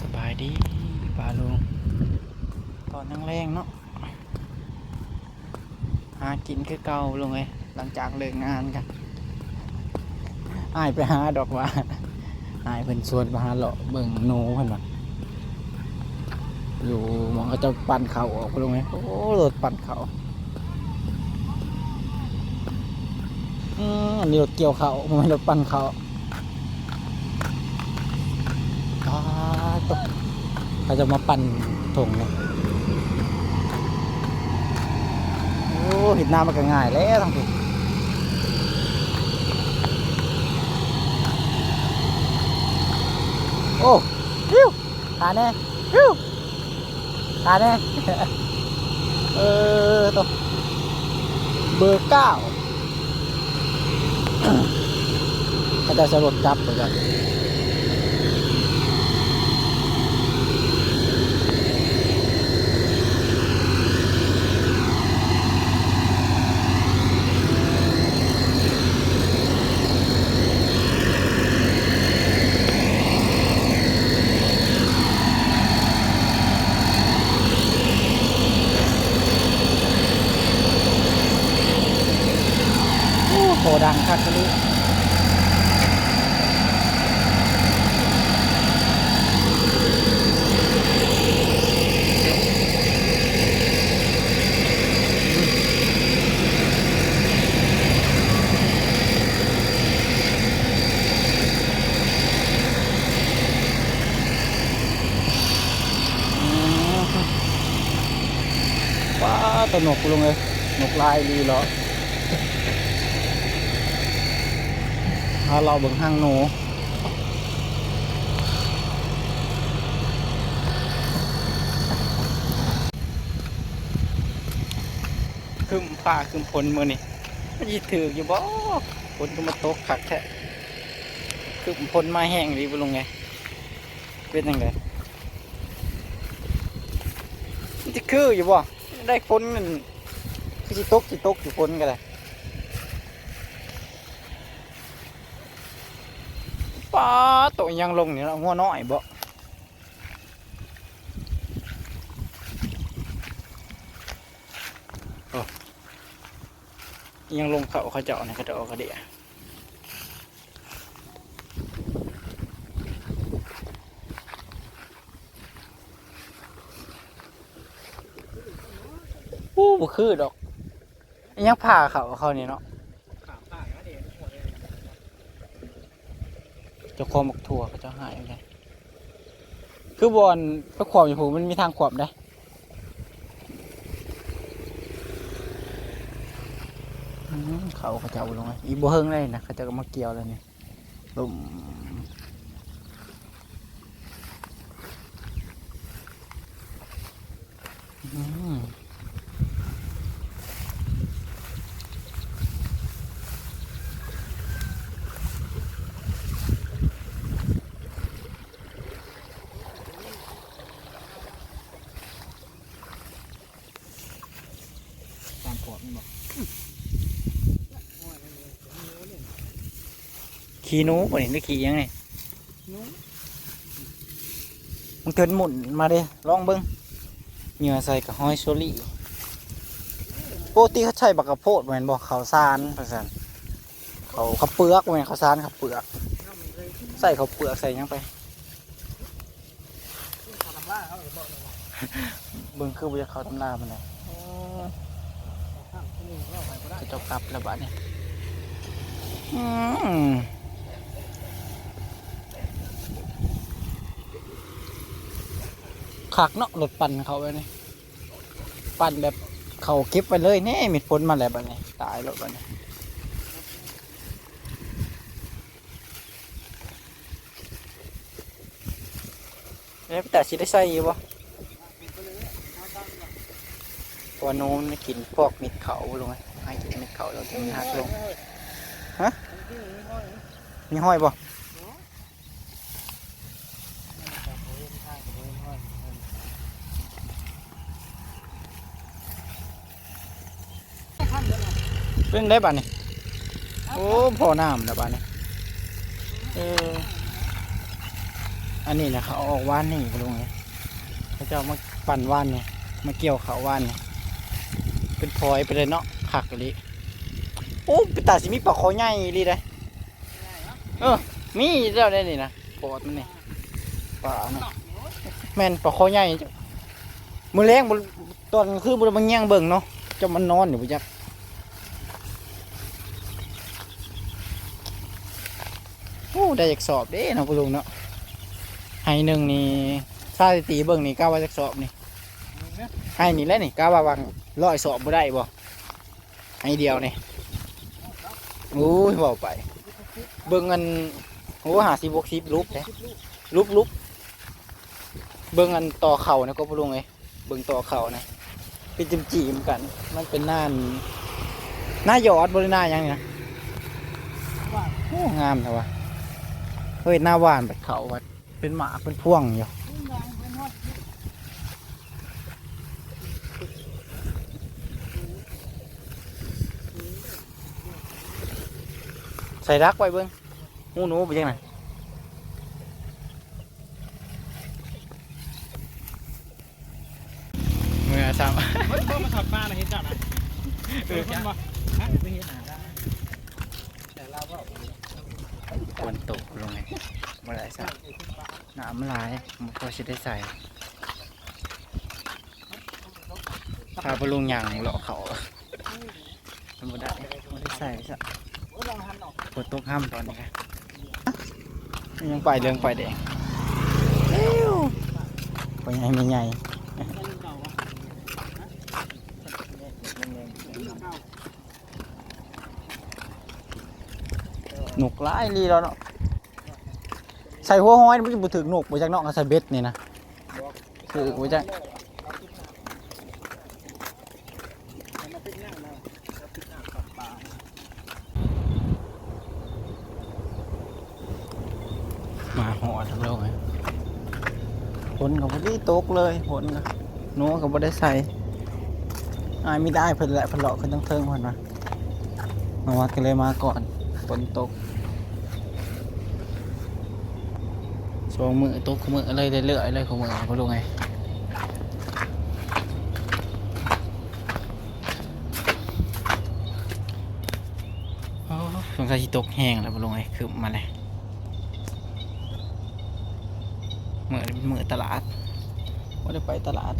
ສະບາຍດີປ້າລຸງ ຕອນແລງໆເນາະ ຫາກິນຄືເກົ່າລຸງເອີຍ ຫຼັງຈາກເລີກງານກັນ. ອ້າຍໄປຫາດອກວ່າ ອ້າຍເພິ່ນຊວນໄປຫາເລາະເບິ່ງໜູເພິ່ນວ່າ ຢູ່ໝ່ອງເຂົາເຈົ້າປັ່ນເຂົ້າອອກພຸ້ນເລີຍ. ໂອ້ ລົດປັ່ນເຂົ້າ ອືມ ອັນນີ້ລົດກ່ຽວເຂົ້າ ບໍ່ແມ່ນລົດປັ່ນເຂົ້າ. ປາດໂທ້ ເຂົາເຈົ້າມາປັ່ນຖົງເນາະ. ໂອ້ ເຮັດນາມັນກໍງ່າຍແລ້ວທັງພີ້. ໂອ້ ພິວ ຫາແດ່ ພິວ ຫາແດ່. ເອີ ໂຕ ເບີເກົ້າ ເຂົາເຈົ້າໃຊ້ລົດຈັບເຂົາເຈົ້າ. ໂອ້ ທໍ່ດັງຄັກອີ່ຫຼີ. ປາດ ຕານົກ ລຸງເອີຍ ນົກຫຼາຍອີ່ຫຼີເລາະ. ຫາເລາະເບິ່ງຫາງໜູ. ຄຶ້ມຟ້າຄຶ້ມຝົນມື້ນີ້ ມັນຊິຖືກຢູ່ບໍ່? ຝົນກໍມາຕົກຄັກແທ້. ຄຶ້ມຝົນມາແຮງອີ່ຫຼີບໍ່ລຸງເອີຍ? ເປັນຈັ່ງໃດ? ມັນຊິຄືຢູ່ບໍ່? ໄດ້ຝົນນັ້ນ ຄືຊິຕົກ ຊິຕົກຢູ່ຝົນກໍໄດ້. ປາດໂຕ ອີ່ຫຍັງລົງນີ້ເນາະ? ງົວນ້ອຍບໍ? ໂອ້ ອີ່ຫຍັງລົງເຂົ້າເຂົາເຈົ້ານີ້ ເຂົາເຈົ້າເອົາກະເດຍ. ໂອ້ ບໍ່ຄືດອກ. ອີ່ຫຍັງຜ່າເຂົ້າເຂົານີ້ເນາະ? ເຈົ້າຂອງບັກຖົ່ວເຂົາເຈົ້າໃຫ້ໄດ້. ຄືບ່ອນໄປຂວາມຢູ່ພຸ້ນ ມັນມີທາງຂວາມເດ້. ອືມ ເຂົາ ເຂົາເຈົ້າລົງ ອີກບໍ່ເຫິງເລີຍນະ ເຂົາເຈົ້າກໍມາກ່ຽວແລ້ວນີ້. ລົມ ອືມ ຕາມຂອບແມ່ນບໍ່? ຂີ້ໜູບໍ່ນີ້ ຫຼືຂີ້ຫຍັງນີ້? ໜູ. ບາງເທື່ອໝຸ່ນມາເດ້ ລອງເບິ່ງ. ເຫຍື່ອໃສ່ກະຫອຍໂຊລີ. ປົກກະຕິເຂົາໃຊ້ບັກກະໂພດແມ່ນບໍ່? ເຂົ້າສານວ່າຊັ້ນ. ເຂົ້າ ເຂົ້າເປືອກ ບໍ່ແມ່ນເຂົ້າສານ ເຂົ້າເປືອກ. ໃສ່ເຂົ້າເປືອກ ໃສ່ຫຍັງໄປ? ເບິ່ງຄືບໍ່ຢາກເຂົ້າຕຳລາປານໃດ. ໂອ້ ເຂົາເຈົ້າກັບແລ້ວບາດນີ້. ອືມ ຄັກເນາະ ລົດປັ່ນເຂົ້າແບບນີ້ ປັ່ນແບບເຂົ້າເກັບໄວ້ເລີຍ. ແນ່ ເມັດຝົນມາແລ້ວບາດນີ້ ຕາຍໂລດບາດນີ້. ແລ້ວຕາຊິໄດ້ໃສ່ຢູ່ບໍ່? ເພາະວ່າໜູມັນກິນພວກເມັດເຂົ້າລົງ ໃຫ້ກິນເມັດເຂົ້າແລ້ວມັນຫັກລົງ. ຮະ? ມີຫອຍບໍ່? ເປັນໄດບາດນີ້? ໂອ້ ພໍນ້ຳແລ້ວບາດນີ້. ເອີ ອັນນີ້ນະ ເຂົາເອົາອອກວານນີ້ ພໍ່ລຸງເອີຍ. ເຂົາເຈົ້າມາປັ່ນວານນີ້ ມາກ່ຽວເຂົ້າວານນີ້ ເປັນພອຍໄປເລີຍເນາະ. ຄັກອີ່ຫຼີ. ໂອ້ ເປັນຕາຊິມີປາຄໍໃຫຍ່ອີ່ຫຼີເດ້. ເອີ ມີແລ້ວໃນນີ້ນະ ປອດມັນນີ້ ປານະ. ແມ່ນປາຄໍໃຫຍ່. ມື້ແລງບໍ່ ຕອນກາງຄືນບໍ່ໄດ້ມາແຍງເບິ່ງເນາະ ເຈົ້າມັນນອນຢູ່ບໍ່ຈັກ. ໂອ້ ໄດ້ຈັກສອບເດ້ເນາະ ພໍ່ລຸງເນາະ. ໄຮ່ໜຶ່ງນີ້ ສະຖິຕິເບິ່ງນີ້ ກະວ່າຈັກສອບນີ້ ໄຮ່ນີ້ແຫຼະນີ້ ກະວ່າຫວ່າງຮ້ອຍສອບບໍ່ໄດ້ບໍ່ ໄຮ່ດຽວນີ້. ໂອ້ຍ ເວົ້າໄປ ເບິ່ງອັນ ໂອ້ ຫ້າສິບ ຫົກສິບ ຫຼຸບເດ້ ຫຼຸບ ຫຼຸບ. ເບິ່ງອັນຕໍ່ເຂົ້ານະກໍພໍ່ລຸງເອີຍ ເບິ່ງຕໍ່ເຂົ້ານະ ເປັນຈີ້ມໆກັນ. ມັນເປັນນາ ນາຢອດບໍ່ ຫຼືນາຫຍັງນີ້ນະ. ໂອ້ ງາມແທ້ວ່າ. ເຮີ້ຍ ນາຫວ່ານບັດເຂົ້າບັດເປັນໝາກເປັນພວງຢູ່. ໃສ່ດັກໄວ້ເບິ່ງ ຫູໜູໄປຈັ່ງໃດ. ເມື່ອຊ້ຳ ມັນໂທມາສອດປານະ ເຫັນເຈົ້ານະ. ເອີ ເຫັນບໍ່? ຮະ? ແຕ່ລາວເວົ້າ ຝົນຕົກລົງນີ້ ບໍ່ໄດ້ຊ້ຳ ນ້ຳມັນຫຼາຍ ບໍ່ພໍຊິໄດ້ໃສ່. ພາພໍ່ລຸງຍ່າງເລາະເຂົ້າ ມັນບໍ່ໄດ້ ບໍ່ໄດ້ໃສ່ຊະ ຝົນຕົກຫ້ຳຕອນນີ້. ຍັງປ້າຍເຫຼືອງປ້າຍແດງ ເອີວ ພໍ່ໃຫຍ່ແມ່ໃຫຍ່ ນົກຫຼາຍອີ່ຫຼີແລ້ວເນາະ. ໃສ່ຫົວຫອຍມັນຈະບໍ່ຖືກນົກບໍ່ຈັກເນາະ ຄັນໃສ່ເບັດນີ້ນະ ຖືກບໍ່ຈັກ. ມາຮອດແລ້ວເວີຍ ຝົນກໍພໍດີຕົກເລີຍ ຝົນກໍ ໜູກໍບໍ່ໄດ້ໃສ່ ອ້າຍ ມີແຕ່ອ້າຍເພິ່ນແຫຼະ ເພິ່ນເລາະຂຶ້ນທາງເທິງເພິ່ນວ່າ ນ້ອງວັດກໍເລີຍມາກ່ອນ ຝົນຕົກ ສອງມື້ຕົກຄູ່ມື້ເລີຍ ເລື້ອຍໆເລີຍຄູ່ມື້ ພໍ່ລຸງເອີຍ. ໂອ້ ສົງໄສຊິຕົກແຮງແລ້ວ ພໍ່ລຸງເອີຍ ຄຶ້ມມາແລ້ວ. ມື້ນີ້ເປັນມື້ຕະຫຼາດ ບໍ່ໄດ້ໄປຕະຫຼາດ.